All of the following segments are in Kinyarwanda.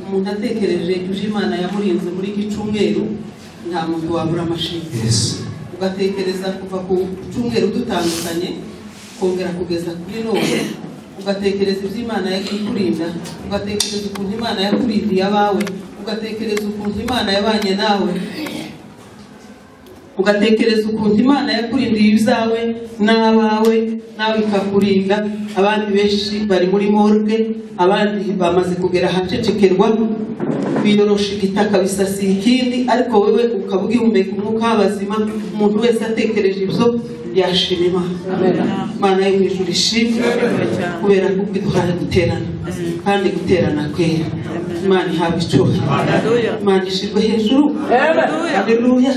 Umuntu atekereje ibyo Imana yamurinze muri iki cyumweru, nta muntu wabura amashimwe. Ugatekereza kuva ku cyumweru dutandukanye kongera kugeza kuri none, ugatekereza ibyo Imana yakurinda, ugatekereza ukuntu Imana yakurindiye abawe, ugatekereza ukuntu Imana yabanye nawe, ugatekereza ukuntu Imana yakurindiye ibyawe n'abawe, nawe ikakurinda. Abandi benshi bari muri morgue, abandi bamaze kugera ahacecekerwa, biyorosha igitaka bisasiye ikindi, ariko wewe ukaba ugihumeka umwuka w'abazima. Umuntu wese atekereje ibyo yashima Imana. Imana yo mu ijuru ishimwe kubera ko iduhaye guterana, kandi guterana kwera. Imana ihabwe icyubahiro, Imana ishirwe hejuru. Haleluya.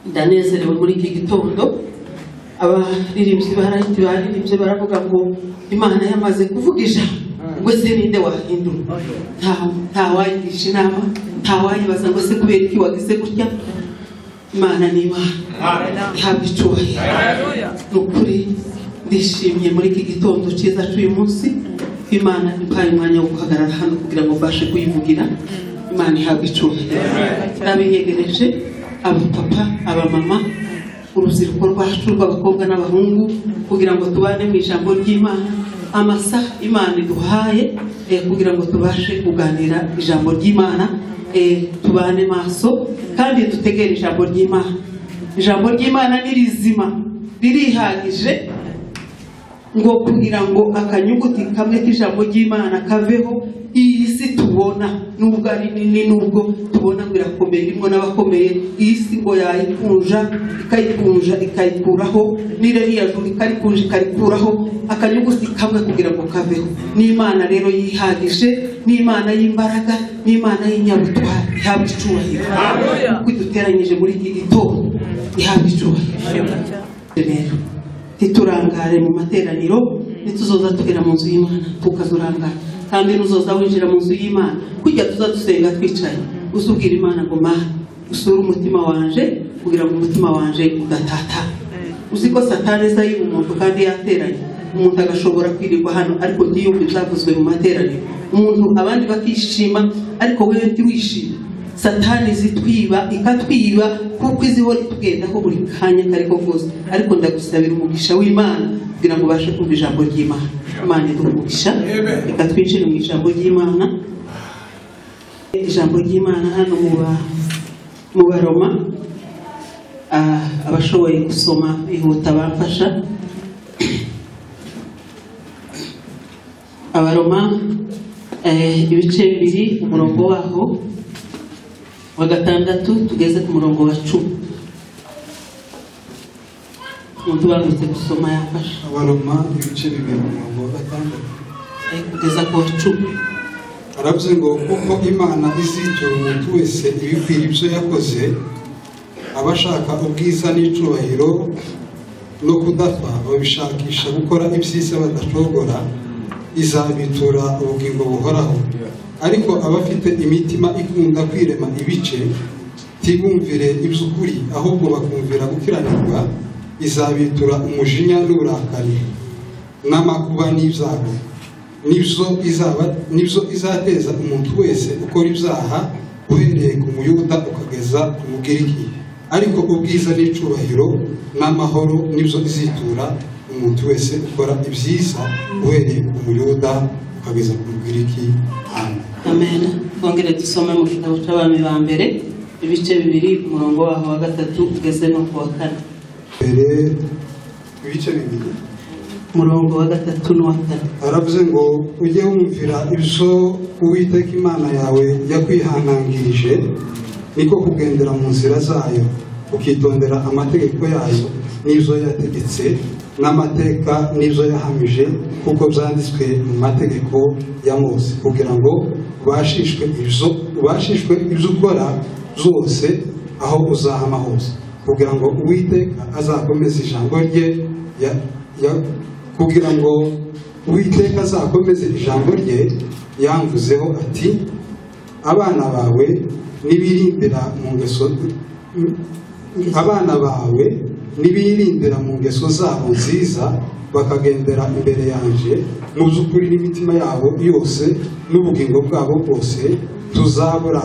Ndanezerewe muri iki gitondo. Abaririmbyi bararirimbye baravuga ngo Imana yamaze kuvuga ijambo, ngo se ninde wahindura? Nta wayigisha inama, nta wayibaza ngo se kubera iki wagize gutya. Imana ni Imana, ihabwe icyubahiro. Ni ukuri ndishimye muri iki gitondo cyiza cy'uyu munsi. Imana impaye umwanya wo guhagarara hano kugira ngo mbashe kuyivugira. Imana ihabwe icyubahiro. Ndabiyegereje abapapa, abamama, urubyiruko rwacu rw'abakobwa n'abahungu, kugira ngo tubane mu ijambo ry'Imana. Amasaha Imana iduhaye kugira ngo tubashe kuganira ijambo ry'Imana, tubane maso kandi dutegere ijambo ry'Imana. Ijambo ry'Imana ni rizima, ririhagije ngo kugira ngo akanyuguti kamwe k'ijambo ry'Imana kaveho. Iyi si tubona nubwo ari nini, nubwo tubona ngo irakomeye, irimo n'abakomeye, iyi si ngo yayikunja ikayikunja ikayikuraho, n'iriya juru ikarikunja ikarikuraho, akanyuguti kamwe kugira ngo kaveho. N'Imana rero yihagije, n'Imana y'imbaraga, n'Imana y'inyabutwari, ihabwa icyubahiro. Kuko iduteranyije muri iki gitondo, ihabwa icyubahiro. Rero titurangare mu materaniro, nituzoza tugera mu nzu y'Imana tukazurangara. Kandi nuzoza winjira mu nzu y'Imana, kujya tuza dusenga twicaye, usubwira Imana ngo Mana usure umutima wanje kugira ngo umutima wanje udatata. Uzi ko Satani aza yiba umuntu kandi yateranye, umuntu agashobora kwirirwa hano ariko ntiyumve ibyavuzwe mu materaniro, umuntu abandi bakishima ariko wewe ntiwishime. Satani zitwiba ikatwiba kuko izihora itugendaho buri kanya kariko kose. Ariko ndagusabira umugisha w'Imana kugira ngo ubashe kumva ijambo ry'Imana. Imana iduhe umugisha, reka twinjire mu ijambo ry'Imana. Ijambo ry'Imana hano mu Baroma, abashoboye gusoma bihuta bamfasha. Abaroma ibice 2 umurongo waho wa 6 tugeze ku murongo wa 10. Umuntu bangutse gusoma yafasha. Abaroma ibice 2 umurongo wa 6 kugeza ku wa 10. Aravuze ngo kuko Imana izitura umuntu wese ibikwiriye ibyo yakoze, abashaka ubwiza n'icubahiro no kudapfa babishakisha gukora ibyiza badashobora, izabitura ubugingo buhoraho. Ariko abafite imitima ikunda kwirema ibice, ntibumvire iby'ukuri ahubwo bakumvira gukiranirwa, izabitura umujinya n'uburakari n'amakuba n'ibyago. Nibyo izateza umuntu wese ukora ibyaha, uhereye ku Muyuda ukageza ku Mugiriki. Ariko ubwiza n'icubahiro n'amahoro nibyo izitura umuntu wese ukora ibyiza, uhereye ku Muyuda ukageza ku Mugiriki. Amen. Amen. Twongere dusome mu gitabo cy'Abami ba mbere ibice 2 umurongo waho wa 3 ugeze no ku wa 4. Mbere ibice 2 umurongo wa 3 n'uwa 4. Aravuze ngo ujye wumvira ibyo Uwiteka Imana yawe yakwihanangirije, niko kugendera mu nzira zayo, ukitondera amategeko yayo n'ibyo yategetse n'amateka n'ibyo yahamije, kuko byanditswe mu mategeko ya Mose, kugira ngo ubashishwe ibyo ukora zose aho uzahama hose, kugira ngo Uwiteka azakomeze ijambo rye kugira ngo Uwiteka azakomeze ijambo rye yamvuzeho ati abana bawe nibirimbira mu ngeso, abana bawe Nibirindira mu ngeso zabo nziza, bakagendera imbere yanje mu by'ukuri n'imitima yabo yose n'ubugingo bwabo bwose, tuzabura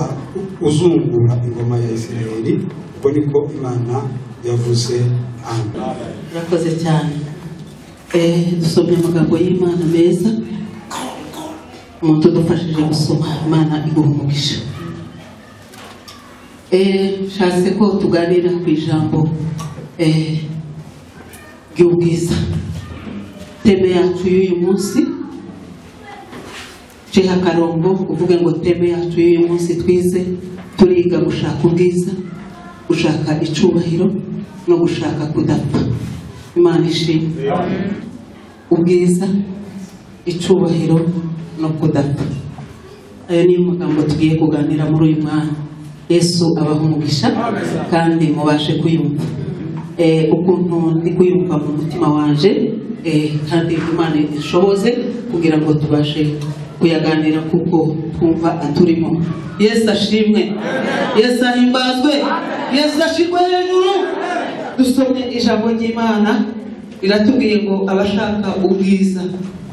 uzungura ingoma ya Isirayeli. Ubwo niko Imana yavuze. Amen. Urakoze cyane. Dusomye amagambo y'Imana meza, umuntu udufashije gusoma, Imana iguha umugisha. Nshatse ko tuganira ku ijambo ry'ubwiza. Teme yacu y'uyu munsi, ceha akarongo uvuge ngo teme yacu y'uyu munsi twize, turiga gushaka ubwiza, gushaka icubahiro no gushaka kudapfa. Imana ishimwe. Ubwiza, icubahiro no kudapfa, ayo niyo magambo tugiye kuganira muri uyu mwanya. Yesu abaha umugisha kandi mubashe kuyumva ukuntu ndi kuyumva mu mutima wanje, kandi Imana ishoboze kugira ngo tubashe kuyaganira kuko twumva aturimo. Yesu ashimwe, Yesu ahimbazwe, Yesu ashirwe hejuru. Dusomye ijambo ry'Imana riratubwiye ngo abashaka ubwiza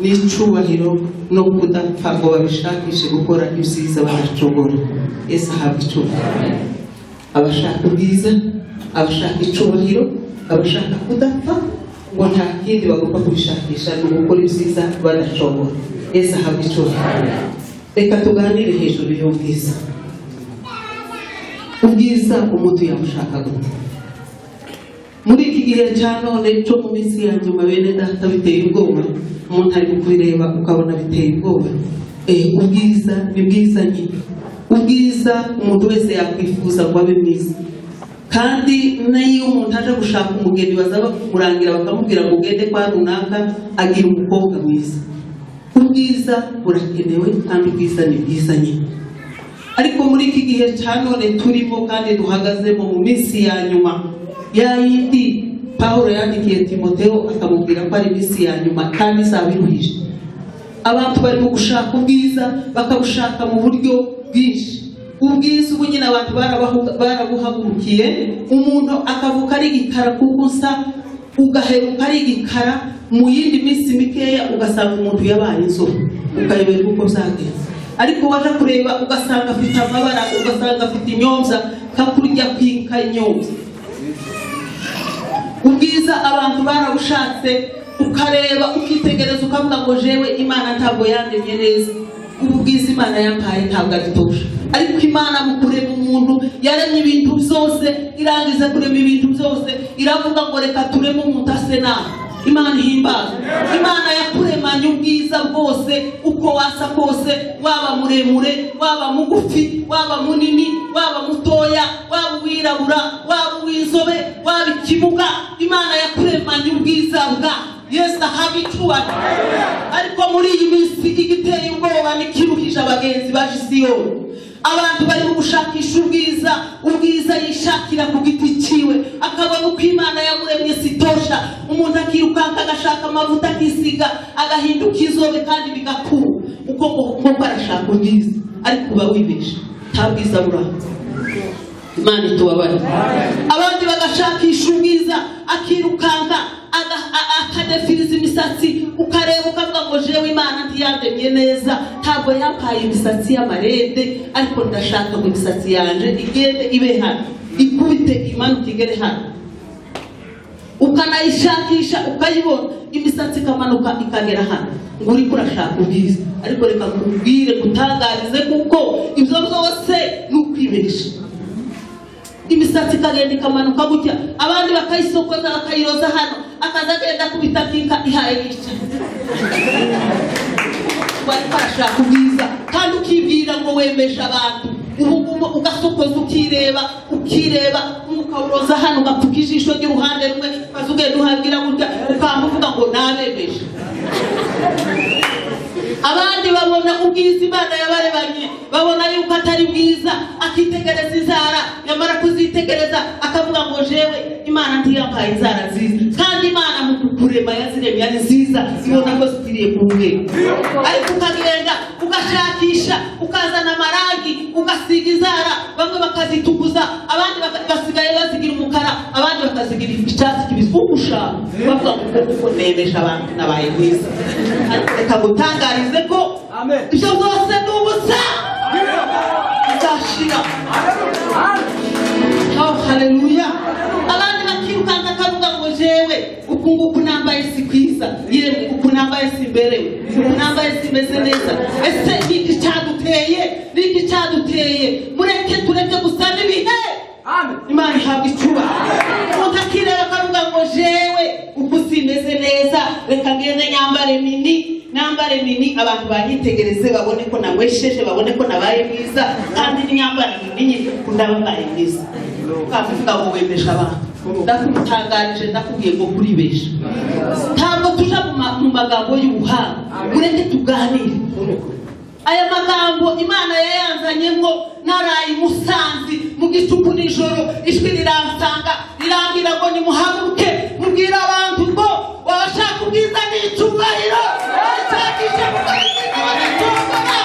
n'icubahiro no kudapfa ngo babishakishe gukora ibyiza badacogora. Yesu ahabwa icubahiro. Abashaka ubwiza, abashaka icubahiro, abashaka kudapfa, ngo nta kindi bagomba kubishakisha ni ugukora ibyiza badacogora. Yesu ahabwa icubahiro. Reka tuganire hejuru y'ubwiza. Ubwiza umuntu yabushaka gute? Muri iki gihe cya none cyo mu minsi ya nyuma, bene data, biteye ubwoba. Umuntu ari kubireba ukabona biteye ubwoba. Ubwiza ni bwiza nyine. Ubwiza umuntu wese yakwifuza ngo abe mwiza. Kandi n'iyo umuntu aje gushaka umugeni, baza bamurangira bakamubwira ngo ugende kwa runaka agira umukobwa mwiza. Ubwiza burakenewe kandi ubwiza ni bwiza nyine. Ariko muri iki gihe cya none turimo kandi duhagazemo mu minsi ya nyuma, ya yindi Pawulo yandikiye Timoteo akamubwira ko ari iminsi ya nyuma kandi izaba iruhije. Abantu barimo gushaka ubwiza, bakabushaka mu buryo bwinshi. Ubwiza ubu nyine abantu barabuhagurukiye. Umuntu akavuka ari igikara kuko usa, ugaheruka ari igikara, mu yindi minsi mikeya ugasanga umuntu yabaye inzobe, ukayoberwa uko byagenze. Ariko waje kureba ugasanga afite amabara, ugasanga afite inyomza kakurya kwinka inyomza. Ubwiza abantu barabushatse, ukareba ukitegereza ukavuga ngo jewe Imana ntabwo yandemye neza, ubu bwiza Imana yampaye ntabwo aritosha. Ariko Imana mu kurema umuntu yaremye ibintu byose, irangiza kurema ibintu byose iravuga ngo reka tureme umuntu ase nabi. Imana ihimbaza. Imana yakuremanye ubwiza bwose, uko wasa kose, waba muremure, waba mugufi, waba munini, waba mutoya, waba uwirabura, waba uw'inzobe, waba ikimuga. Imana yakuremanye ubwiza bwa Yesu ahabwa icubahiro. Ariko muri iyi minsi igiteye ubwoba n'ikiruhije abagenzi baje Siyoni, abantu bari mu gushakisha ubwiza. Ubwiza yishakira ku giti ciwe, akabona uko Imana yamuremye sitosha. Umuntu akirukanka agashaka amavuta akisiga, agahinduka inzobe kandi bigakura uko ngo arashaka ubwiza. Ariko uba wibesha, nta bwiza buraho. Imana itubabare. Abandi bagashakisha ubwiza, akirukanka akadefiriza imisatsi, ukareba ukavuga ngo jewe Imana ntiyandemye neza, ntabwo yampaye imisatsi y'amarende, ariko ndashaka ngo imisatsi yanje igende ibe hano, ikubite imanuke igere hano. Ukanayishakisha ukayibona, imisatsi ikamanuka ikagera hano, ngo uriko urashaka ubwiza. Ariko reka nkubwire, gutangarize, kuko ibyo byose ni ukwibesha. Imisatsi ikagenda ikamanuka gutya, abandi bakayisokoza bakayiroza hano, akaza agenda kubita kinka ihaye yica. Bariko arashaka ubwiza, kandi ukibwira ngo wemeje abantu. Ubu ngubu ugasokoza ukireba, ukireba, ukawuroza hano, ugapfuka ijisho ry'uruhande rumwe, ukaza ugenda uhagira gutya, ukamba uvuga ngo nabemeje. Abandi babona ubwiza Imana yabarebanye, babona yuko atari bwiza, akitegereza inzara, yamara kuzitegereza akavuga ngo jewe Imana ntiyampaye inzara nziza, kandi Imana mu kukurema yaziremye ari nziza, ibona ko zikwiriye kuwuhera. Ariko ukagenda ugashakisha, ukazana amarangi, ugasiga inzara, bamwe bakazitukuza, abandi basigaye bazigira umukara, abandi bakazigira icyatsi kibisi, ugushaka bavuga ngo kuko nemeje abantu nabaye mwiza. Reka gutangarize ko ibyo byose ni ubusa, bizashira. Oh, haleluya. Abandi bakirukanka akavuga ngo jewe uku nguku nambaye si kwiza, yemwe uku nambaye si mberewe, uku nambaye si meze neza. Ese niki cyaduteye? Niki cyaduteye? Mureke tureke gusa n'ibihe. Imana ihabwa icyubahiro. Umuntu akireba akavuga ngo jewe uku simeze neza, reka ngende nyambare mini, nambare mini, abantu banyitegereze babone ko nawesheje, babone ko nabaye mwiza, kandi nyambara mini ndabaye mwiza. Ukavuga ngo wemeje abantu, ndakutangarije, ndakubwiye ngo kuribesha. Ntabwo tuja mu magambo y'ubuhanga, mureke tuganire. Aya magambo Imana yayanzanyemo naraye Musanze mu gicuku nijoro, ijwi riransanga rirambwira ngo nimuhaguruke mubwire abantu ngo wabashaka ubwiza n'icyubahiro, bashakishe kuko bagatongora.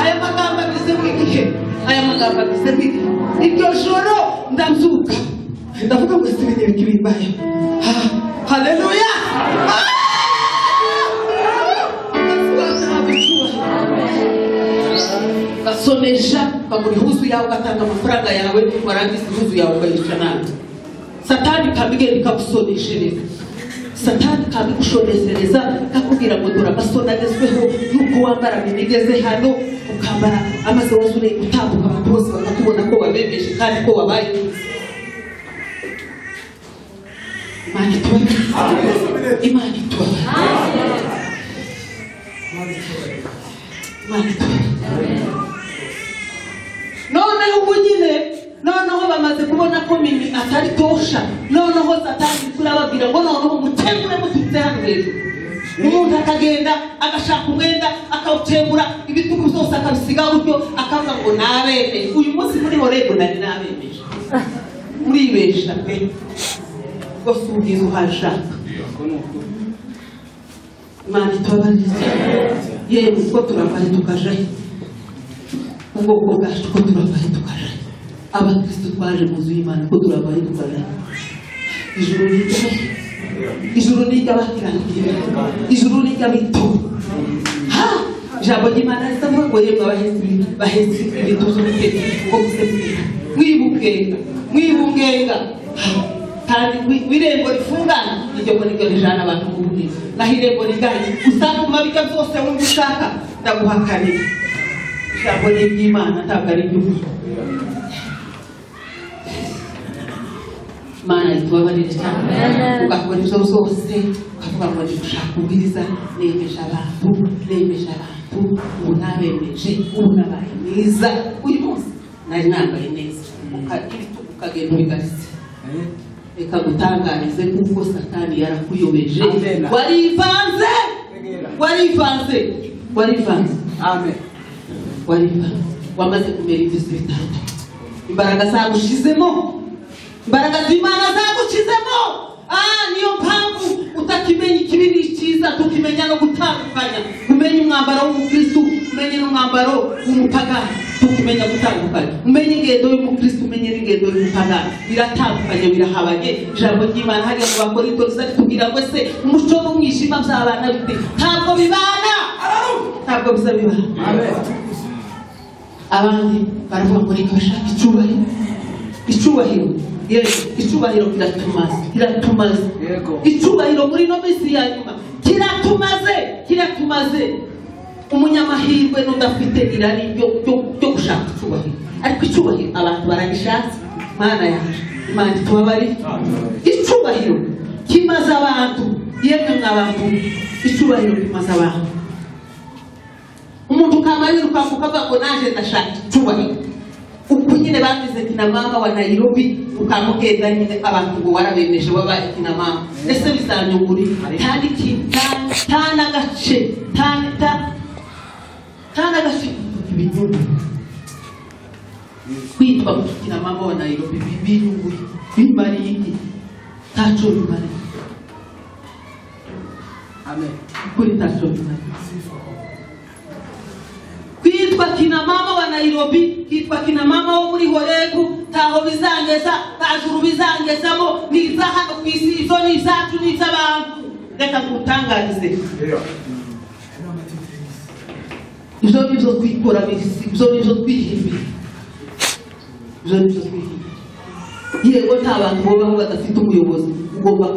Aya magambo agezemo igihe, aya magambo agezemo igihe. Iryo joro ndabyuka ndavuga ngo si ibintu bikibimbayeho. Haleluya. Ugasomesha, ukagura ihuzu yawe, ugatanga amafaranga yawe, warangiza ihuzu yawe ukayica nabi. Satani ikabigenda ikagusoneshereza, Satani ikabigushoneshereza, ikakubwira ngo dore amasoni agezweho yuko wambara minigeze hano, ukambara amaze wose utambuka abantu bose bakakubona ko wabemeje kandi ko wabaye mwiza. Imana itubabarire, Imana itubabarire, Imana itubabarire. Noneho ubu nyine, noneho bamaze kubona ko mimi atari tosha, noneho Satani turababwira ngo noneho mutengure mututse hano hejuru. Umuntu akagenda agashaka umwenda akawutengura, ibitugu byose akabisiga gutyo, akavuga ngo nabemeje. Uyu munsi muri Horebu nari nabemeje. Muribesha pe, rwose ubwiza uhashaka. Imana itubabarire. Yemwe uko turavahe tukajayo, ubwoko bwacu ko turavahe tukajayo, abakristo twaje mu nzu y'Imana ko turavahe tukajayo. Ijuru ni ijuru ni iry'abakiranirwa, ijuru ni iry'abitora. Ijambo ry'Imana risavuga ngo yemwe abahetse ibituza ubukene ngo muze mwibukenga, mwibungenga, kandi irembo rifungana iryo ngo niryo rijana abantu mu bwiza, naho irembo rigari usanga mu mabika byose wumva ushaka, ndaguhakanira. Ijambo ni iry'Imana, ntabwo ari iry'umuntu. Imana itubabarire cyane. Ugakora ibyo byose ukavuga ngo ndi gushaka ubwiza, nemeje abantu, nemeje abantu, ubu nabemeje, ubu nabaye mwiza, uyu munsi nari nambaye neza, ukagenda ubigaritse. Reka gutangarize kuko Satani yarakuyobeje. Warivanze, warivanze, warivanze, warivanze, wamaze kumera imbizi bitatu. Imbaraga zagushizemo, imbaraga z'Imana zagushizemo. Niyo mpamvu utakimenya ikibi n'icyiza, tukimenya no gutandukanya, umenye umwambaro w'umukristo, umenye n'umwambaro w'umupagani, tukimenya gutandukanya, umenye ingendo y'umukristo, umenye n'ingendo y'umupagani, biratandukanye, birahabanye. Ijambo ry'Imana hariya mu Bakorinto rizatubwira ngo ese umuco n'umwijima byabana bite? Ntabwo bibana, ntabwo bizabibana. Abandi baravuga ngo reka bashake icyubahiro, icyubahiro, icyubahiro kiratumaze, kiratumaze. Icyubahiro muri ino minsi ya nyuma kiratumaze, kiratumaze. Umunyamahirwe n'udafite irari ryo gushaka icyubahiro, ariko icyubahiro abantu baragishatse. Mana yaje, Imana itubabarire. Icyubahiro kimaze abantu, yemwe mwabantu, icyubahiro kimaze abantu. Umuntu ukaba yirukanka ukavuga ngo naje ndashaka icyubahiro, uku nyine Nyine bagize kina mama wa Nairobi ukamugenda nyine abantu ngo warabemeje wabaye kina mama. Ese bizanyunguri nta n'agace nta n'agace ibinyungu kwitwa kina mama wa Nairobi binyunguye bimariye iki? Ntaco bimariye. Amen. Kuri ntaco bimariye. Kwitwa kina mama wa Nairobi, kwitwa kina mama wo muri Horegu, taho bizangeza, tajuru bizangezamo, niza hano ku isi, izo ni izacu ni iz'abantu. Reka nkutangarize. Ibyo ni byo twikora, ibyo ni byo twihimbira. Ibyo ni byo twihimbira. Yego nta bantu babaho badafite umuyobozi, ugomba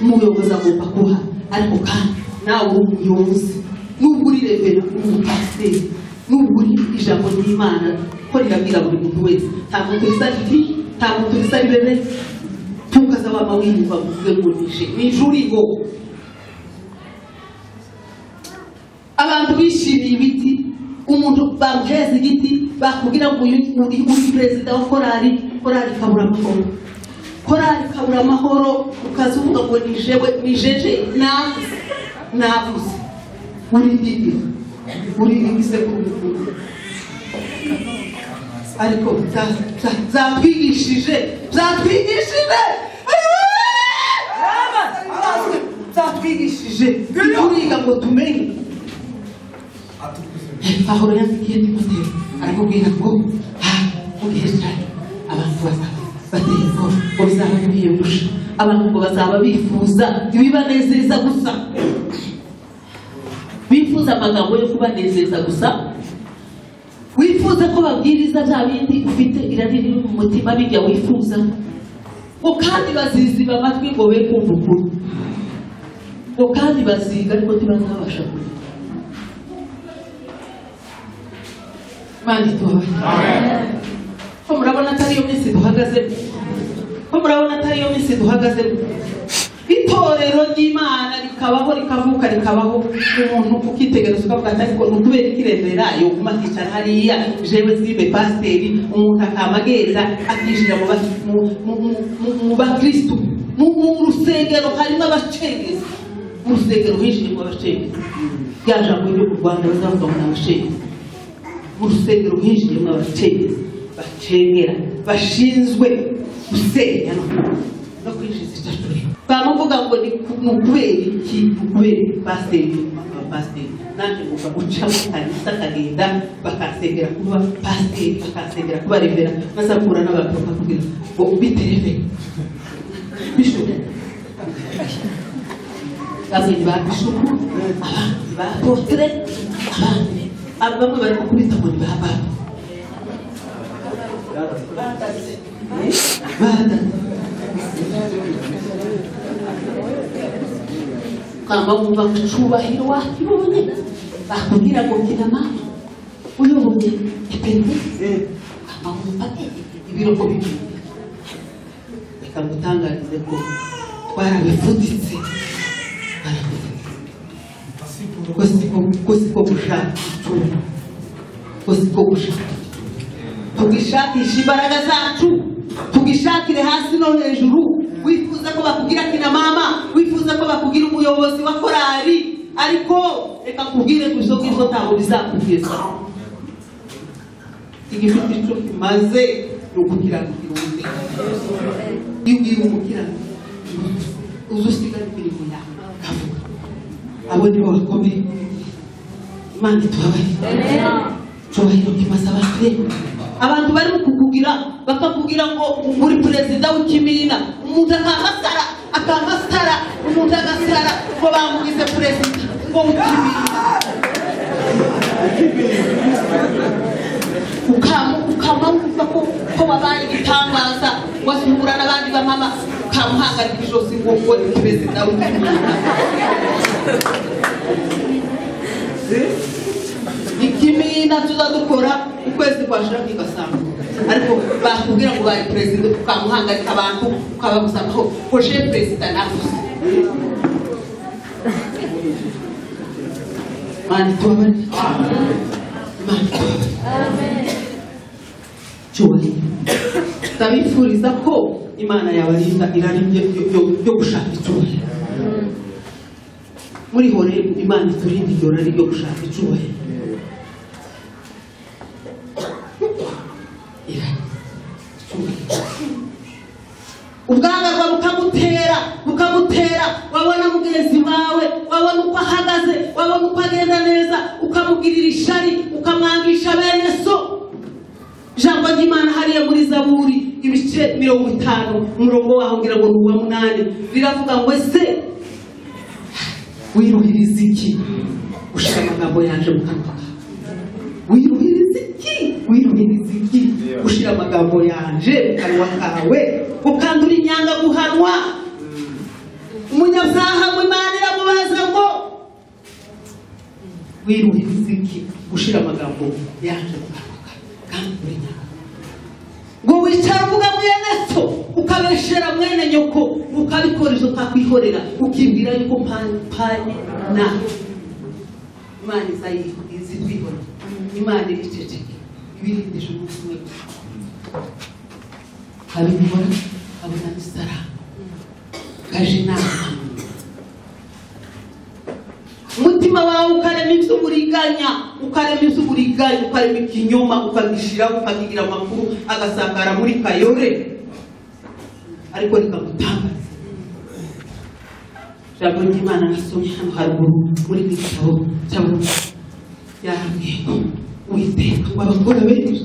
umuyobozi agomba kuha, ariko kandi nawe uri umuyobozi, nubwo uri revera umupasiteri, nubwo uri ijambo ry'Imana ko rirabwira buri muntu wese, nta muntu risa riti, nta muntu risa ribere, tukaza wama wiyumva uvuge ngo nije, nije uriho. Abantu bishimiye ibiti, umuntu bamuheza igiti bakubwira ngo uri perezida wa korali, korali ikabura amahoro, korali ikabura amahoro, ukaza uvuga ngo nijewe, nijeje, navuze, navuze, uri ndidi, uri igisekuru. Ariko zatwigishije, zatwigishije, zatwigishije, turiga ngo tumenye. Pawulo yandikiye Timoteyo aramubwira ngo mu gihe cyane abantu bazaba bateye ubwoba, ngo bizaba biyegusha, abantu ngo bazaba bifuza ibibanezeza gusa, bifuza amagambo yo kubanezeza gusa, wifuza ko babwiriza bya bindi ufite irari riri mu mutima bijya wifuza, ngo kandi baziziba amatwi ngo be kumva ukuri, ngo kandi baziga ariko ntibazabasha kumva. Imana itubabarire. Ko murabona atari yo minsi duhagazemo, ko murabona atari yo minsi duhagazemo. Itorero ry'Imana rikabaho rikavuka rikabaho, umuntu ukitegereza ukavuga ati ariko ni ukubera iki remera yoguma akicara hariya, jewe simbe pasiteri, umuntu akamagenda akinjira mu bakristu, mu rusengero harimo abacengezi, mu rusengero hinjiyemo abacengezi, rya jambo ryo mu Rwanda bazavuga ngo ni abacengezi. Mu rusengero hinjiyemo abacengezi bacengera, bashinzwe gusenya no kwinjiza icacuri. Bamuvuga ngo ni ukubera iki, ukubera iki pasiteri, pasiteri nanjye ngomba guca mu kanisa akagenda bakansengera kuba pasiteri, bakansengera kuba revera, maze akura n'abantu bakakubwira ngo ubite revera bishopu, bamwe ni ba bishopu, abandi ni ba apotre, abandi bamwe bari gukubita ngo ni ba baba. Kamba wumva ku cyubahiro wakibonye, bakubwira ngo kina mama uyoboye ipende, kamba wumva ibiroko bibiri. Reka ngutangarize ko twarabifuditse, ko siko gushaka icyuma, ko siko gushaka, tugishakisha imbaraga zacu, tugishakire hasi no hejuru. Wifuza ko bakubwira kina mama, wifuza ko bakubwira umuyobozi wa korali, ariko reka kubwire ngo izo ngizo ntabwo bizakugeza. Igifite icyo kimaze ni ugukiranukira Uwiteka. Iyo ugiye umukiranukira uza usigara imirimo yawe ukavuga, abo nibo bakomeye. Imana itubabarire. Cyubahiro kimaze abantu, abantu bari kukugira bakakubwira ngo uri perezida w'ikimina, umuntu akamasara akamasara, umuntu agasara ngo bamugize perezida ngo w'ikimina, ukama wumva ko wabaye igitangaza, wazungura n'abandi bamama ukamuhangarika ijosi ngo ngo ni perezida w'ikimina. Ikimina tuzadukora ukwezi kwashira kigasanga, ariko bakubwira ngo baye perezida ukamuhangarika abantu ukababuza amahoro ngo je perezida navuze. Imana itubabarire. Imana itubabarire. Cyubahiro. Ndabifuriza ko Imana yabarinda irari ryo gushaka icyubahiro. Muri Horebu Imana iturinde iryo rari ryo gushaka icyubahiro. Ubwangarwa bukamutera, wabona mugenzi wawe, wabona uko ahagaze, wabona uko agenda neza, ukamugirira ishari, ukamwangisha bene so. Ijambo ry'Imana hariya muri Zaburi ibice 50 umurongo waho ngira ngo ni uwa 8 riravuga ngo ese wiruhiriza iki ushira amagambo yanje mu kanwa kawe? Wiruhiriza iki? Wiruhiriza iki ushira amagambo yanje mu kanwa kawe, ukandura inyanga guhanwa? Umunyabyaha ngo Imana iramubaza ngo wiruhiriza iki ushira amagambo yanje mu kanwa kawe kandi uri inyanga? Ngo wicara uvuga mwene so, ukabeshera mwene nyoko, ukabikora ibyo utakwihorera, ukibwira yuko mpanye na Imana izitwihora. Imana iriceceke ibirindije umunsi umwe gusa. Abibona abona n'isara kaje inama. Umutima wawe ukarema iby'uburiganya, ukarema iby'uburiganya, ukarema ikinyoma, ukagishiraho, ukakigira amakuru agasakara muri kayore, ariko rikagutangaza. Ijambo ry'Imana nasomye hano haruguru muri iki gitabo cy'Abaroma yarambwiye ngo Uwiteka ngo abakora benshi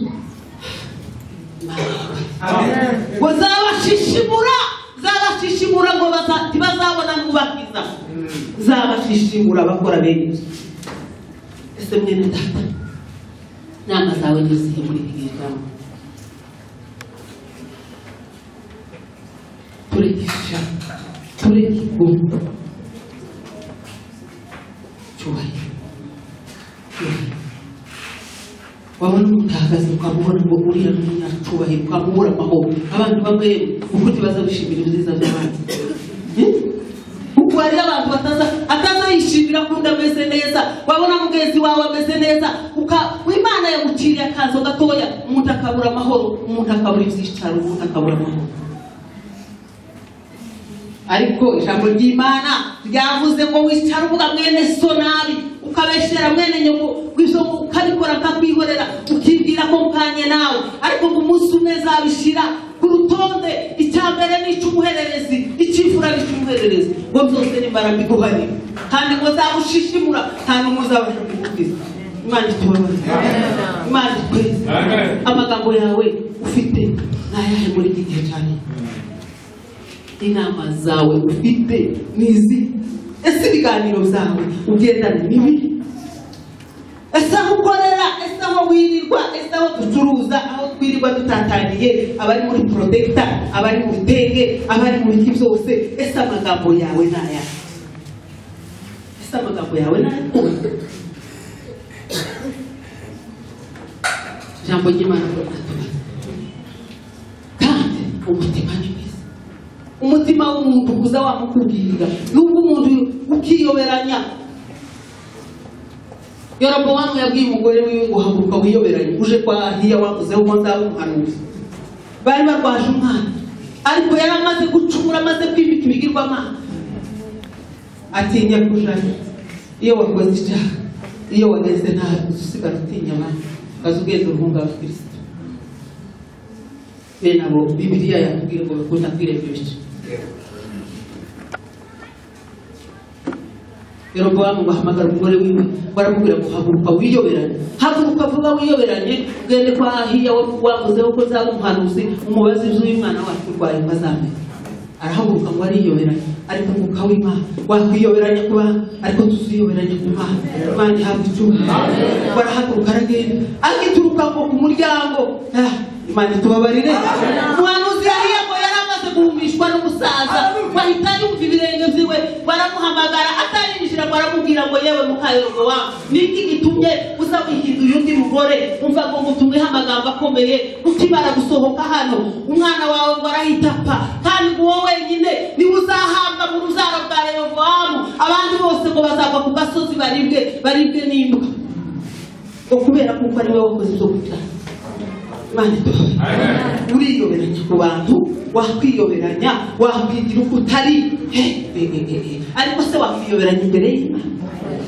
ngo zabashishimura ngo ntibazabona n'ubakiza, zabashishimura abakora benshi. Ese mwene data, inama zawe ni izihe muri iki gihe cyawe? Tureke ishyaka, tureke igomba cyubahiro. Wabona umutagaze ukamubona ngo uriya ni umunyacubahiro, ukamubura amahoro. Abantu bamwe uko ntibaza gushimira ibyiza by'abandi, kuko hariyo abantu atazayishimira ko undi ameze neza. Wabona mugenzi wawe ameze neza, Imana yamuciriye akazo gatoya, umuntu akabura amahoro, umuntu akabura ibyicaro, umuntu akabura amahoro. Ariko ijambo ry'Imana ryavuze ngo wicara uvuga mwene so nabi, ukabeshera mwene nyoko, ukabikora akakwihorera, ukibwira ko mpanye nawe, ariko ngo umunsi umwe zabishira ku rutonde. Icya mbere ni icy'umuhererezi, icy'imfura ni icy'umuhererezi, ngo byose nimara mbiguharire, kandi ngo zagushishimura, nta n'umwe uzabasha kugukiza. Imana itubabarire, Imana itweze. Amagambo yawe ufite ni ayahe muri iki gihe cyane? Inama zawe ufite ni izi? Ese ibiganiro byawe ugendana n'ibi? Ese aho ukorera, ese aho wirirwa, ese aho ducuruza, aho twirirwa dutataniye, abari muri protector, abari mu bitenge, abari mu biki byose, ese amagambo yawe ni ayahe? Ese amagambo yawe ni ayahe? Ijambo ry'Imana riraduha kandi umutima ni mwiza. Umutima w'umuntu uza wamukubwira, nubwo umuntu ukiyoberanya. Yerobowamu yabwiye umugore wiwe ngo haguruka wiyoberanye, uje kwa Ahiya wavuzeho ngo nzaba umuhanuzi. Bari barwaje umwana, ariko yari amaze gucumura, amaze kwimika ibigirwamana, atinya kujayo. Iyo wakoze icyaha, iyo wageze nabi, usigara utinya abandi, ukaza ugenda uruhunga abakristo. Bene abo Bibiliya yakubwira ngo bakunda kwirema ibice. Yerobowamu bahamagara umugore wiwe, baramubwira ngo haguruka wiyoberanye, haguruka vuba wiyoberanye, ugende kwa Ahiya wavuzeho ko nzaba umuhanuzi, umubaze iby'uyu mwana wacu urwaye ngo azamere. Arahaguruka ngo ariyoberanye, ariko umwuka w'Imana wakwiyoberanya ku bantu, ariko tuziyoberanya ku Mana. Imana ihabwa icyubahiro. Barahaguruka aragenda, agituruka ngo ku muryango. Imana itubabarire. Umuhanuzi Ahiya ngo yari amaze guhumishwa n'umusaza, bahita yumva ibirenge byiwe, baramuhamagara atarinjira, baramubwira ngo yewe muka Yerobowamu, niki gitumye uza wihinduye undi mugore? Umva ngo ngutumweho amagambo akomeye, ukimara gusohoka hano umwana wawe ngo arahita apfa, kandi ngo wowe wenyine niwe uzahabwa mu ruzaro bwa Yerobowamu, abandi bose ngo bazagwa ku gasozi baribwe n'imbwa, ngo kubera kuko ari wowe wakoze ibyo gukiranuka. Imana itubabarire. Uriyoberanya ku bantu, wakwiyoberanya, wakwigira uko utari, ariko se wakwiyoberanya imbere y'Imana?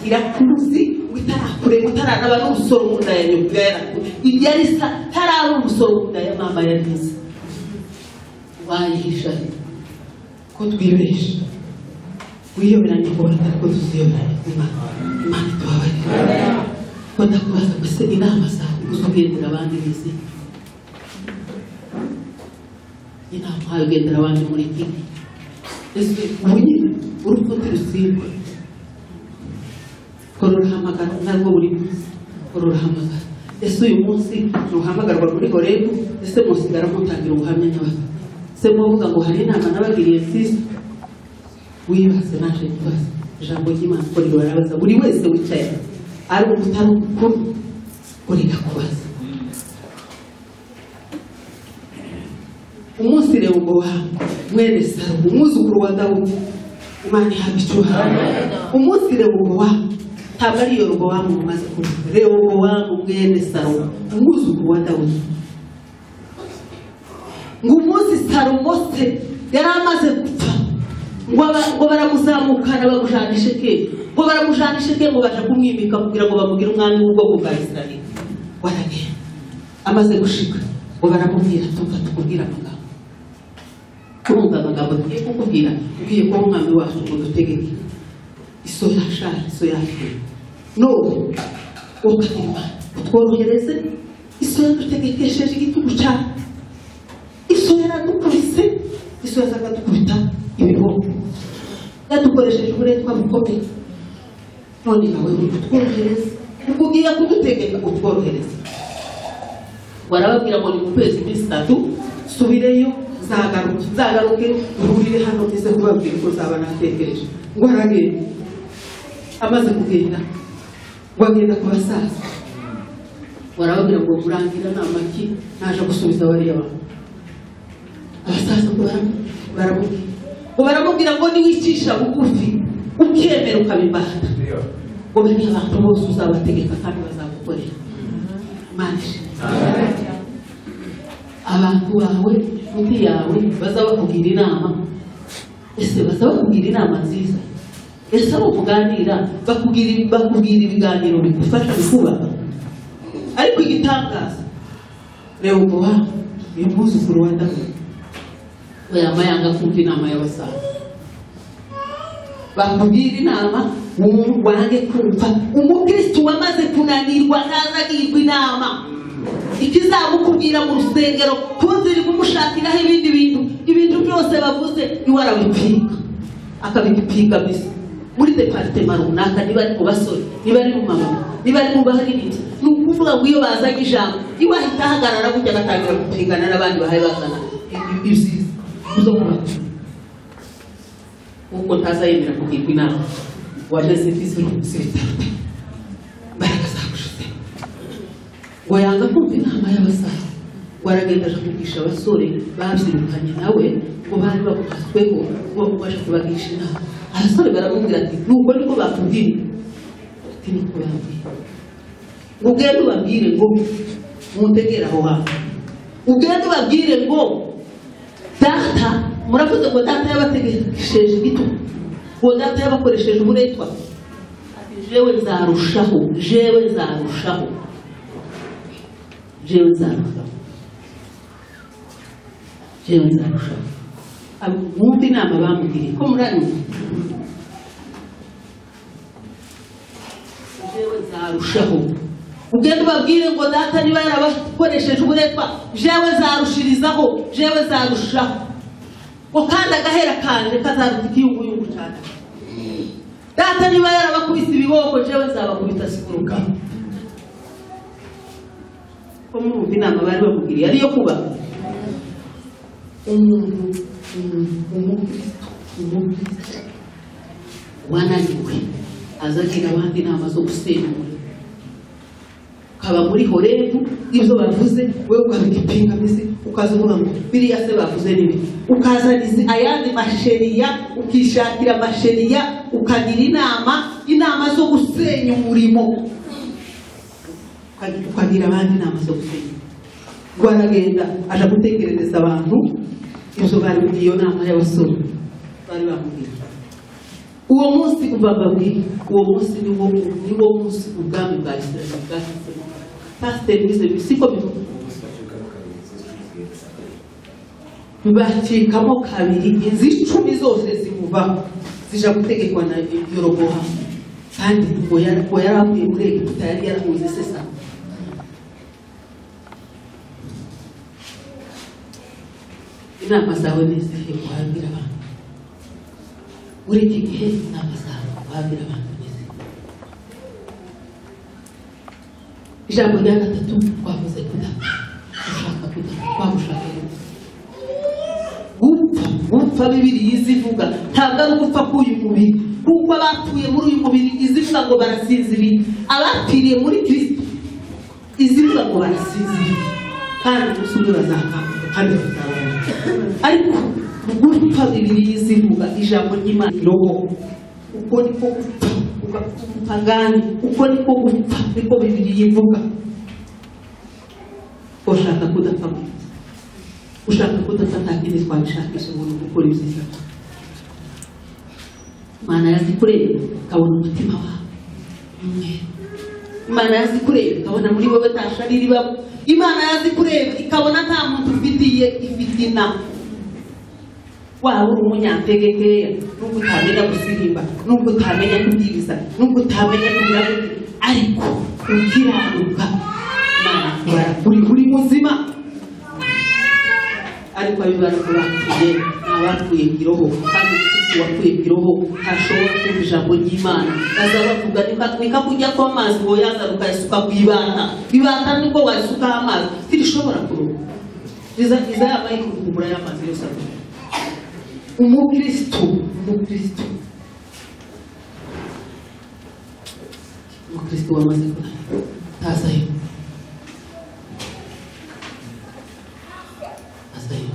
Irakuzi utarakureba, utaranaba n'umusoro mu nda ya nyoko yari isa, taraba umusoro mu nda ya mama yarize. Wayihisha ko twibesha, wiyoberanya ku bantu ariko tuziyoberanya ku Imana. Imana itubabarire. Ko ndakubaza ngo ese inama zawe uzugendera abandi bize? Inama uhaye ugendera abandi muri iki? Ese ubu nyine urupfu ntirusimba, ko rurahamagara narwo buri munsi, ko rurahamagara. Ese uyu munsi ruhamagarwa muri Horebu? Ese musigara mutangira ubuhamya nyabaka? Ese muvuga ngo hari inama nabagiriye nziza? Wibaze, naje nkibaza. Ijambo ry'Imana ko ribarabaza buri wese wicaye, ari umutari umukuru, ko rirakubaza. Umunsi Rehobowamu mwene Salomo, umwuzukuru wa Dawudi, Imana ihabwa icyubahiro. Umunsi Rehobowamu, ntabwo ari Yerobowamu mumaze kuvuga, Rehobowamu mwene Salomo, umwuzukuru wa Dawudi, ngo umunsi Salomo se yari amaze gupfa, ngo baramuzamukana bamujana i Shekemu, ngo baramujana i Shekemu baja kumwimika kugira ngo bamugire umwami w'ubwoko bwa Isirayeli. Waragenda amaze gushika, ngo baramubwira, tumva tukubwira amagambo, urumva amagambo tugiye kukubwira, ugiye kuba umwami wacu ngo dutegeke. Iso yashaje, iso yapfuye, none ukagira utworohereze, iso yadutegekesheje igitugu cyawe, iso yaradukubise, iso yazaga dukubita ibiboko, yadukoresheje uburetwa bukomeye, none nawe uri kutworohereza, ubwo ugiye kudutegeka utworohereze. Barababwira ngo ni mu kwezi iminsi 3 subireyo, nzagaruke, nzagaruke duhurire hano ngize kubabwira uko nzaba natekereje. Ngo aragenda, amaze kugenda ngo agenda ku basaza, barababwira ngo murangira nama ki naje gusubiza bariya bantu. Abasaza ngo baramubwira, ngo baramubwira ngo niwicisha bugufi ukemera ukabimbata, ngo bariya bantu bose uzabategeka kandi bazagukorera. Imana ishimwe. Abantu bawe, inshuti yawe baza bakugira inama. Ese baza bakugira inama nziza? Ese abo muganira bakubwira ibiganiro bigufasha bikubaka? Ariko igitangaza, Rehobowamu uyu mwuzukuru wa Dawudi we yama yanga kumva inama y'abasaza. Bakubwira inama wange kumva. Umukristo wamaze kunanirwa ntazagirwa inama. Ikizamukubwira mu rusengero kunzira kumushakiraho ibindi bintu, ibintu byose bavuze iwe arabipinga, akabipinga bisa muri departement runaka, niba ari mu basore, niba ari mu mama, niba ari mu baririmbyi. Ni ukuvuga ngo iyo bazanye ijambo iwe ahita ahagarara gutya agatangira gupingana n'abandi bahaye bazana ibyiza zo kuba, kuko ntazayemera kugirwa inama. Wameze nk'izuru zibitaruta, imbaraga zagushize. Ngo yanga kumva inama y'abasaza, ngo aragenda aja kugisha abasore babyirukanye nawe, ngo bari bamuhatsweho, ngo baje kubagisha inama. Abasore baramubwira ati nuko niko bakubwiye, ati niko bambwiye, ngo ugende ubabwire ngo muntegere aho hantu, ugende ubabwire ngo data, muravuze ngo data yabategekesheje igitugu, ngo data yabakoresheje uburetwa, ati jewe nzarushaho, jewe nzarushaho, jewe nzarushaho, jewe nzarushaho. Mwumve inama bamugiriye, ko muranyumva? Jewe nzarushaho. Ugende ubabwire ngo data niba yarabakoresheje uburetwa, jewe nzarushirizaho, jewe nzarushaho, ngo kandi agahera kanje kazaruta ikiyunguyungu cyane. Data niba yarabakubise ibiboko, jewe nzabakubita sikuruka. Ko murumva inama bari bamugiriye ariyo kuba umuntu umukristo, umukristo wananiwe azagira abandi inama zo gusenya umurimo. Ukaba muri Horebu, ibyo bavuze wewe ukabipingamizi, ukaza uvuga ngo biriya se bavuze nibi, ukazana ayandi masheriya, ukishakira amasheriya, ukagira inama, inama zo gusenya umurimo, ukagira abandi inama zo gusenya. Ngo aragenda aja gutekerereza abantu ibyo bari muri iyo nama y'abasore bari bamubwiye. Uwo munsi umva mbabwire, uwo munsi niwo munsi ubwami bwa Isirayeli bwashyizemo. Pasiteri wize siko bivuga, bacikamo kabiri, inzu 10 zose zimuvaho zija gutegekwa na Yerobowamu. Kandi ngo yari avuye muri Egiputa, yari yarahuze se Salomo. Inama zawe ni izihe wabwira abantu muri iki gihe? Inama zawe wabwira abantu ni izihe? Ijambo rya gatatu twavuze kudapfa, ushaka kudapfa, waba ushaka gupfa. Gupfa Bibiliya izivuga ntabwo ari ugupfa k'uyu mubiri, kuko abapfuye muri uyu mubiri izivuga ngo barasinziriye. Abapfiriye muri Kristo izivuga ngo barasinziriye, kandi umunsi umwe bazakanguka kandi bazabona. Ariko gupfa Bibiliya izivuga, ijambo ry'Imana, roho, uko niko gupfa ugapfa umupagani, uko niko gupfa, niko Bibiliya ivuga. Ushaka kudapfa, ushaka kudapfa, nta kindi twabishakisha ngo ni ugukora ibyiza. Imana yazi kureba ikabona umutima wawe umwe. Imana yazi kureba ikabona muri wowe nta shari ribamo. Imana yazi kureba ikabona nta muntu ufitiye ifitina. Waba uri umunyantegekeya, nubwo utamenya gusirimba, nubwo utamenya kubwiriza, nubwo utamenya kugira gute, ariko ukiranuka, Imana kubara uri muzima. Ariko abibara ko bapfuye ni abapfuye kiroho, kandi umukristo wapfuye kiroho ntashobora kumva ijambo ry'Imana. Baza bavuga nika kujya kw'amazi ngo yazana ukayasuka ku ibata. Ibata nibwo warisukaho amazi ntirishobora kuroba, iza yaba iri y'amazi yose avuga. Umukristo wamaze kurara ntazayo, ntazayo.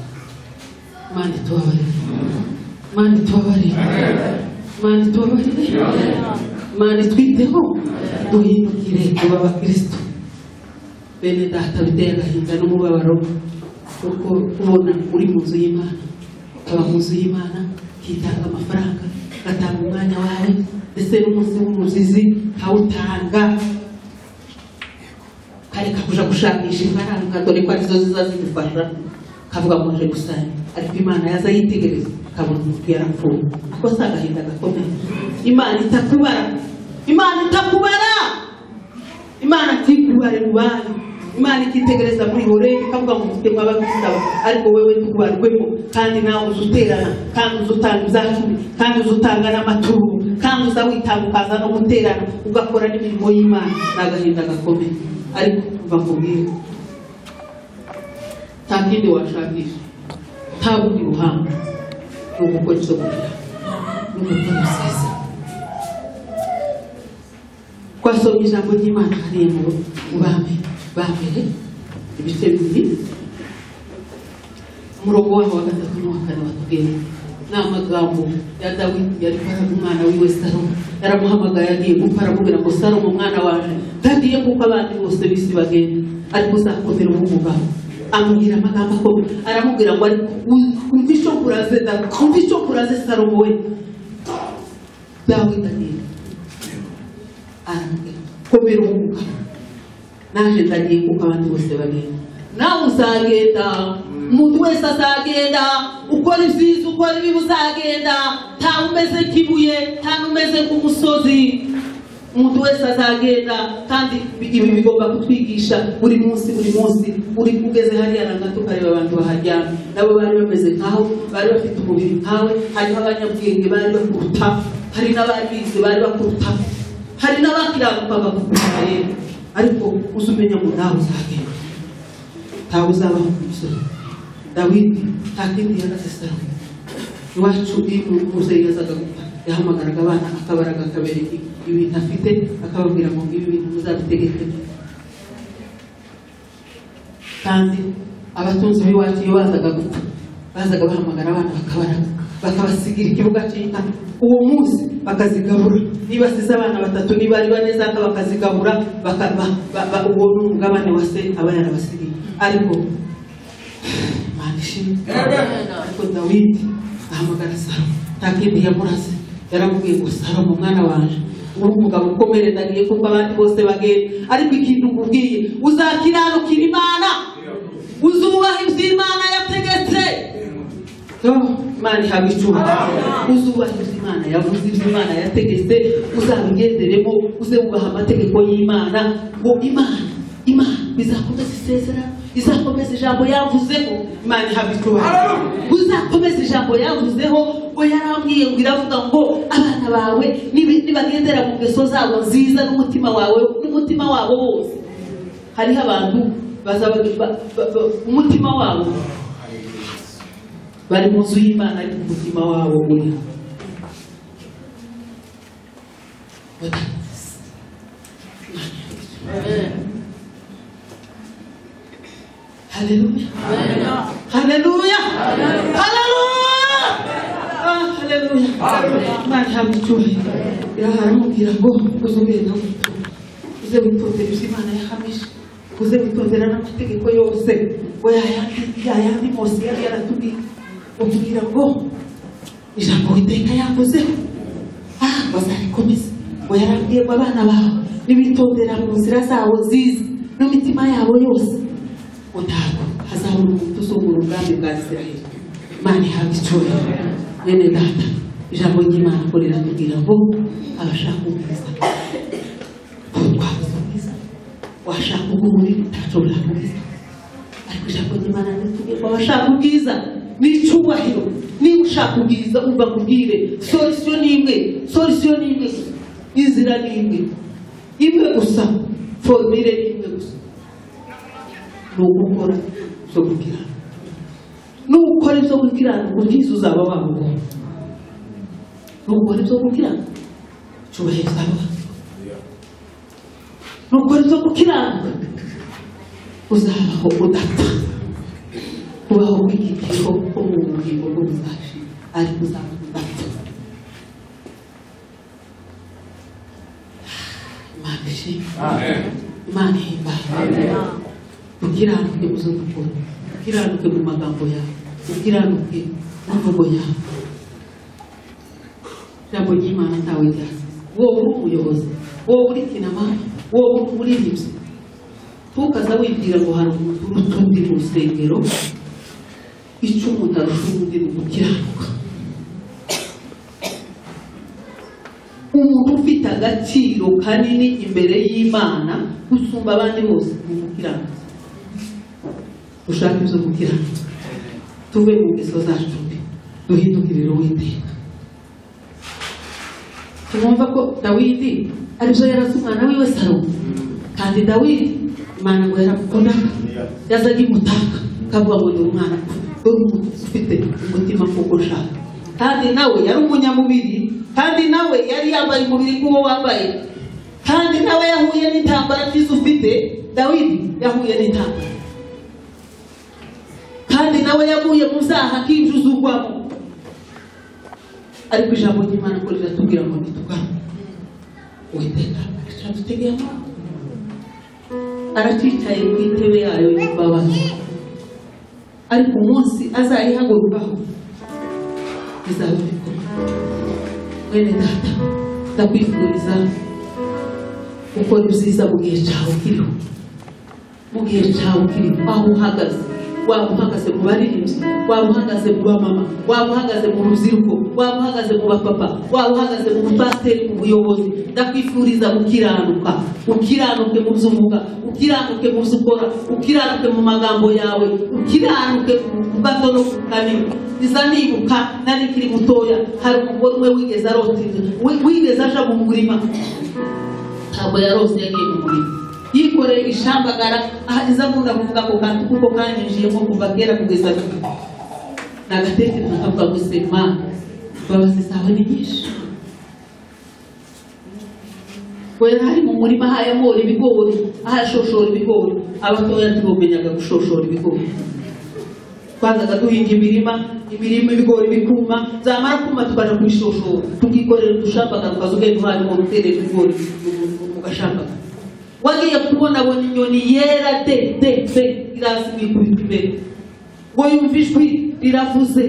Imana itubabarire, Imana itubabarire, Imana itubabarire, Imana itwiteho, duhindukire tuba abakristo. Bene data, biteye agahinda n'umubabaro kuko kubona uri mu nzu y'Imana, ukaba mu nzu y'Imana, ukitanga amafaranga, ugatanga umwanya wawe, ndetse n'umunsi w'umuzizi ukawutanga, ukareka kuja gushakisha ifaranga, dore ko arizo ziza zigufasha, ukavuga ngo nje gusanya. Ariko Imana yaza yitegereza ikabona umuntu yarapfuye. Ako si agahinda gakomeye? Imana itakubara, Imana itakubara, Imana atikubare mu bantu. Imana ikitegereza muri Horebu ikavuga ngo mufite ababisaba, ariko wewe ntukubarwemo. Kandi nawe uza uterana, kandi uza utanga ibyacumi, kandi uza utanga n'amaturo, kandi uza witanga, ukaza no guterana, ugakora n'imirimo y'Imana. Ni agahinda gakomeye. Ariko kuva nkubwire, nta kindi washakisha, nta bundi buhanga, ni ugukora ibyo gukira, ni ugukora ibyiza. Twasomye ijambo ry'Imana hariya mu Bami ba Mbere ibice 2, umurongo waho wa 3 n'uwa 4, watubwiye ni amagambo ya Dawidi yari kwaraga umwana wiwe Salomo. Yaramuhamagaye agiye gupfa, aramubwira ngo: "Salomo mwana waje, ndagiye kuko abandi bose b'isi bagenda, ariko uzakomera umugabo." Amubwira amagambo akomeye, aramubwira ngo: "Ariko umva icyo kuraze data, umva icyo kuraze Salomo we." Dawidi agiye, aramubwira: "Komera umugabo, naje ndagiye kuko abandi bose bagenda, nawe uzagenda. Umuntu wese azagenda, ukora ibyiza, ukora ibibi, uzagenda. Ntawe umeze nk'ibuye, nta n'umeze nk'umusozi, umuntu wese azagenda." Kandi ibi bigomba kutwigisha buri munsi, buri munsi. Uri ugeze hariya na gato ukareba abantu baharyamye, nabo bari bameze nkaho, bari bafite umubiri nkawe. Hariho abanyabwenge bari bakuruta, hari n'abari bize bari bakuruta, hari n'abakiranukaga kukuruta rero. Ariko uzi umenya ngo nawe uzagenda, ntawe uzabaho ku musozi. Dawidi nta kindi yaraze Salomo. Iwacu iyo umubyeyi yazaga gupfa, yahamagaraga abana, akabaraga, akabereka ibintu afite, akababwira ngo: "Ibi bintu muzabitegeke." Kandi abatunzi b'iwacu iyo bazaga gupfa, bazaga bahamagara abana, bakabaraga, Bakabasigira ikibuga cy'inka uwo munsi bakazigabura, niba asize abana batatu, niba ari bane zaka bakazigabura, uwo ni umugabane wa se aba yarabasigiye. Ariko Imana ishimwe, ariko Dawidi ahamagara Salomo, nta kindi yamurase, yaramubwiye ngo Salomo mwana wanje, uri umugabo ukomere, ndagiye kuko abandi bose bagenda, ariko ikintu nkubwiye, uzakiranukira Imana, uzubaha ibyo Imana yategetse. Imana ihabwa icyubahiro. Uzubaha ibyo Imana yavuze, ibyo Imana yategetse, uzabigenderemo, uze wubaha amategeko y'Imana, ngo Imana izakomeza isezerano, izakomeza ijambo yavuzeho. Imana ihabwa icyubahiro. Uzakomeza ijambo yavuzeho, ngo yarambwiye ngo iravuga ngo abana bawe nibagendera mu ngeso zabo nziza n'umutima wawe n'umutima wabo wose. Hariho abantu bazaba umutima wabo bari mu nzu y'Imana, ariko umutima wabo uri Haleluya, haleluya, haleluya, haleluya. Imana ihabwa icyubahiro. Aramubwira ngo uzubire nawe uze witondera ibyo Imana yahamije, uze witondera n'amategeko yose ngo yayandi Mose yari yaratubwiye, utubwira ngo ijambo Uwiteka yavuzeho bazarikomeza. Ngo yarambwiye ngo abana bawe nibitondera mu nzira zabo nziza n'imitima yabo yose, ngo ntabwo hazabura umuntu uzungura ubwami bwa Isiraheli. Imana ihabwa icyubahiro. Mwene data, ijambo ry'Imana ko riratubwira ngo abashaka ubwiza twabuze ubwiza, washaka ubw'umubiri ntacyo bwakubuza, ariko ijambo ry'Imana riratubwira ngo abashaka ubwiza n'icyubahiro, niba ushaka ubwiza umva kubwire, solution ni imwe, solution ni imwe, inzira ni imwe, imwe gusa, formule ni imwe gusa, ni ugukora ibyo gukiranuka. Nukora ibyo gukiranuka ubwiza uzaba wabubonye. Nukora ibyo gukiranuka icyubahiro uzaba wabubonye. Nukora ibyo gukiranuka uzabaho udapfa. Kubaho kw'igitiro ko mu bugingo bwo buzashira, ariko uzaba udapfa. Imana ishimwe, Imana ihimbawe. Ukiranuke mu byo dukora, ukiranuke mu magambo yawe, ukiranuke mu mvugo yawe. Ijambo ry'Imana ntawe ryasize. Wowe uri umuyobozi, wowe uri kinamama, wowe uri umuririmbyi, ntukaza wibwira ngo hari umuntu uruta undi mu rusengero. Icyo umuntu arusha undi ni ugukiranuka. Umuntu ufite agaciro kanini imbere y'Imana gusumba abandi bose ni umukiranutsi. Ushaka ibyo gukiranuka, tuve mu ngeso zacu mbi, duhindukirire Uwiteka. Tumwumva ko Dawidi aribyo yaraze umwana wiwe Salomo, kandi Dawidi Imana ngo yaramukundaga, yazaga imutaka akavuga ngo ni umwana ufite umutima nk'uko nshaka. Kandi nawe yari umunyamubiri, kandi nawe yari yambaye umubiri nk'uwo wambaye, kandi nawe yahuye n'intambara nk'izo ufite. Dawidi yahuye n'intambara, kandi nawe yaguye mu byaha nk'ibyo uzugwamo. Ariko ijambo ry'Imana ko riratubwira ngo ntitugaruke. Uwiteka aradutegeye amaboko, aracicaye ku intebe yayo y'imbabazi, ariko umunsi azayihagurukaho bizaba bikomeye. Mwene data, ndakwifuriza gukora ibyiza mu gihe cyawe kiriho, mu gihe cyawe kiriho, aho uhagaze. Waba uhagaze mu baririmbyi, waba uhagaze mu bamama, waba uhagaze mu rubyiruko, waba uhagaze mu bapapa, waba uhagaze mu bupasiteri, mu buyobozi, ndakwifuriza gukiranuka. Ukiranuke mu byo uvuga, ukiranuke mu byo ukora, ukiranuke mu magambo yawe, ukiranuke mu gato no ku kanini. Iza nibuka nari nkiri mutoya, hari umugore umwe wigeze arota, wigeze aja mu murima, ntabwo yarose, yagiye mu murima yikoreye ishambagara. Iza nkunda kuvuga ako kantu kuko kanyinjiyemo kuva kera kugeza n'ubu. Nagatekereza nkavuga ngo se Mana, imbabazi zawe ni nyinshi. We yari mu murima ahayamora ibigori, ahashoshora ibigori. Abatoya ntibomenyaga gushoshora ibigori. Twazaga duhinga imirima ibigori bikuma, zamara kuma tukaja kubishoshora, tukikorera udushambagara, ukaza ugenda uhaye umuntu uterera ibigori mu gashambagara. Wagiye kubona abona inyoni yera de de de iraza imwikubita imbere, ngo yumva ijwi riravuze.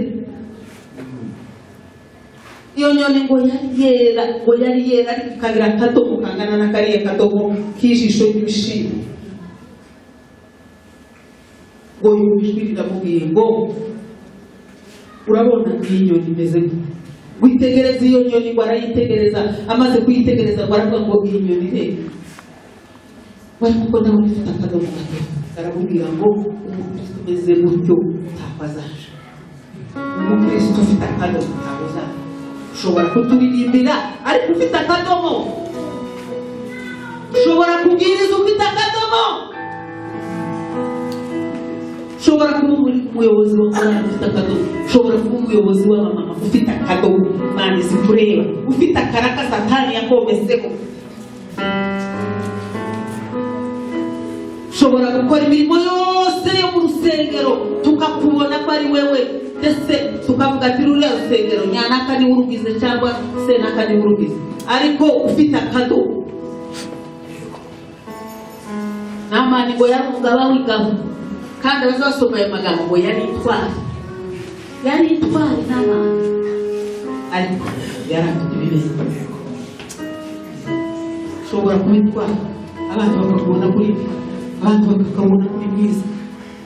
Iyo nyoni ngo yari yera, ngo yari yera ariko ikagira akadomo kangana na kariya kadomo k'ijisho ry'ibishimbo. Ngo yumva ijwi riramubwiye ngo urabona iyi nyoni imeze gute? Witegereza iyo nyoni, ngo arayitegereza, amaze kuyitegereza ngo aravuga ngo iyi nyoni rero bari kuko nawe ufite akadomo gato. Aramubwira ngo umukristo umeze gutyo ntabwo azaje. Umukristo ufite akadomo ntabwo azaje. Ushobora kuturirimbira ariko ufite akadomo, ushobora kubwiriza ufite akadomo, ushobora kuba umuyobozi wa korali ufite akadomo, ushobora kuba umuyobozi w'abamama ufite akadomo. Imana izi kureba ufite akaraka Satani yakomeseho. Ushobora gukora imirimo yose yo mu rusengero tukakubona ko ari wewe, ndetse tukavuga ati ruriya rusengero nyanaka niwe urugize cyangwa senaka niwe urugize, ariko ufite akadomo. Namani ngo yari umugaba w'ingabo, kandi abazasoma ayo magambo ngo yari intwari, yari intwari n'abantu, ariko yari afite ibibembe. Ushobora kuba intwari abantu bakakubona kuri abantu bakakubona kuri mwiza,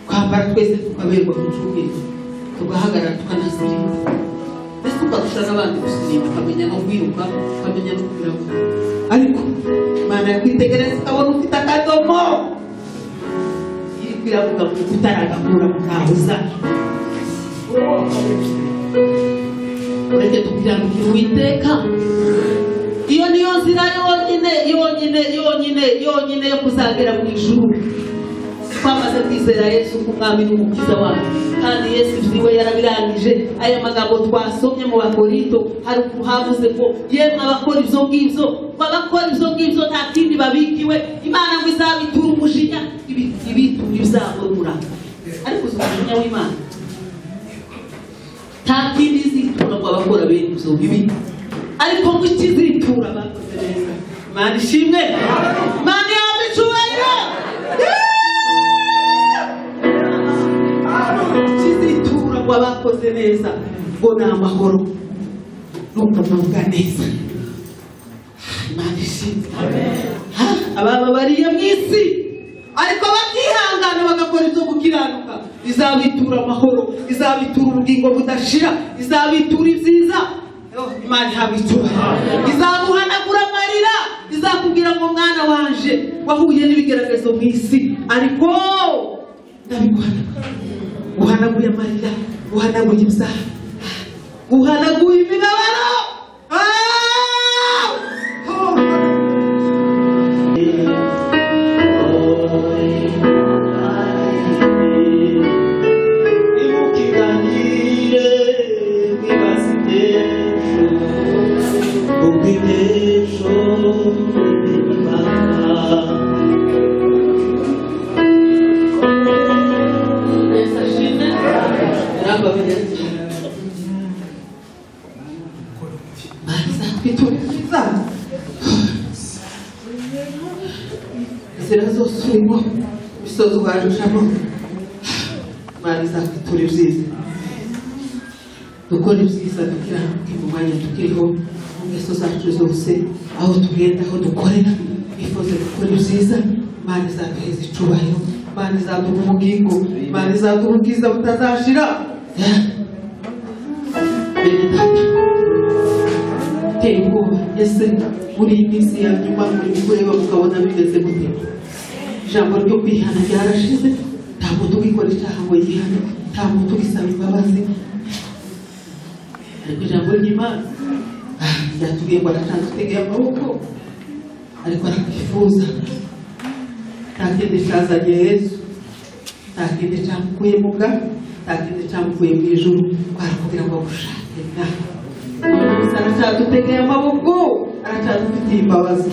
twambara twese tukaberwa ku cyumweru, tugahagarara tukanasirimba, ndetse ukarusha n'abandi gusirimba, ukamenya no kwiruka, ukamenya no kugira ngo, ariko Imana yakwitegereza ikabona ufite akadomo, iri kwiravuga ngo utaragakura ntaho uzaca. Ureke tukiranukira Uwiteka. Iyo niyo nzira yonyine yonyine yonyine yonyine yo kuzagera mu ijuru. Twamaze kwizera Yesu nk'umwami n'umukiza wacu, kandi Yesu ibyiwe yarabirangije. Aya magambo twasomye mu Bakorinto hari havuze ngo yemwe abakora ibyo ngibyo, abakora ibyo ngibyo nta kindi babikiwe, Imana ngo izabitura umujinya, ibitura ibyago n'uburakari. Ariko uzi umujinya w'Imana nta kindi izitura ngo abakora bene ibyo bibi, ariko ngo ikizitura abakoze neza. Imana ishimwe, Imana ihabwe icyubahiro. Ikizitura ngo abakoze neza ngo ni amahoro no kugubwa neza. Imana ishimwe. Abababariye mu isi ariko bakihangana bagakora ibyo gukiranuka, izabitura amahoro, izabitura ubugingo budashira, izabitura ibyiza. Imana ihabwe icyubahiro. Izaguhanagura amarira, izakubwira ngo mwana wanje wahuye n'ibigeragezo mu isi, ariko ndabiguhanagura. Guhanaguye amarira, guhanaguye ibyaha, guhanaguye imibabaro. Inzira zose urimo, imisozi uhajushamo, Imana izakwitura ibyiza. Dukora ibyiza dukiranuke mu mwanya tukiriho, mu ngeso zacu zose, aho tugenda, aho dukorera, twifuze gukora ibyiza. Imana izaduheza icyubahiro, Imana izaduha ubugingo, Imana izaduha ubwiza butazashira. Bene data, biteye ubwoba ese muri iyi minsi ya nyuma muri kureba mukabona bimeze gute? Ijambo ryo kwihana ryarashize, nta muntu ugikora icyaha ngo yihane, nta muntu ugisaba imbabazi. Ariko ijambo ry'Imana ryatubwiye ngo aracyadutegeye amaboko, ariko arakwifuza. Nta kindi cyazanye Yesu, nta kindi cyamukuye mu bwa, nta kindi cyamukuye mu ijuru, kwarakubwira ngo agushake nawe. Aracyadutegeye amaboko, aracyadufitiye imbabazi.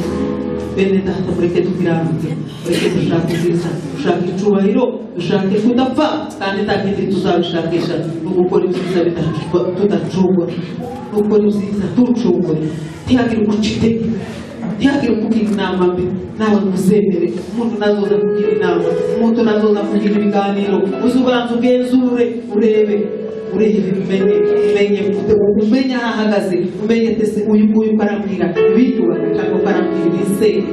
Bene data, mureke tukiranuke, mureke dushake ibyiza, dushake icubahiro, dushake kudapfa, kandi nta kindi tuzabishakisha ni ugukora ibyiza tudacungura, ni ugukora ibyiza tucungure. Ntihagire uguca intege, ntihagire ukugira inama mbi, nawe ntuzemere umuntu nazoza kugira inama, umuntu nazoza kugira ibiganiro, uze ubanza ugenzure, urebe, umenye, umenye aho ahagaze, umenye ese uyu nguyu uko arambwira ibiyubaka cyangwa uko arambwira ibisenya.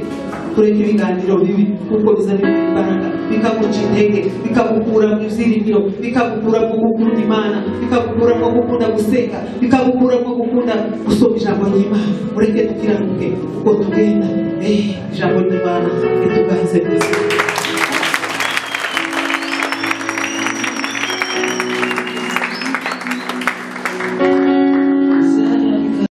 Tureke ibiganiro bibi kuko bizana imbaraga, bikaguca intege, bikagukura mu byiringiro, bikagukura mu gukunda Imana, bikagukura mu gukunda gusenga, bikagukura mu gukunda gusoma ijambo ry'Imana. Mureke tukiranuke uko tugenda, ijambo ry'Imana rituganze neza.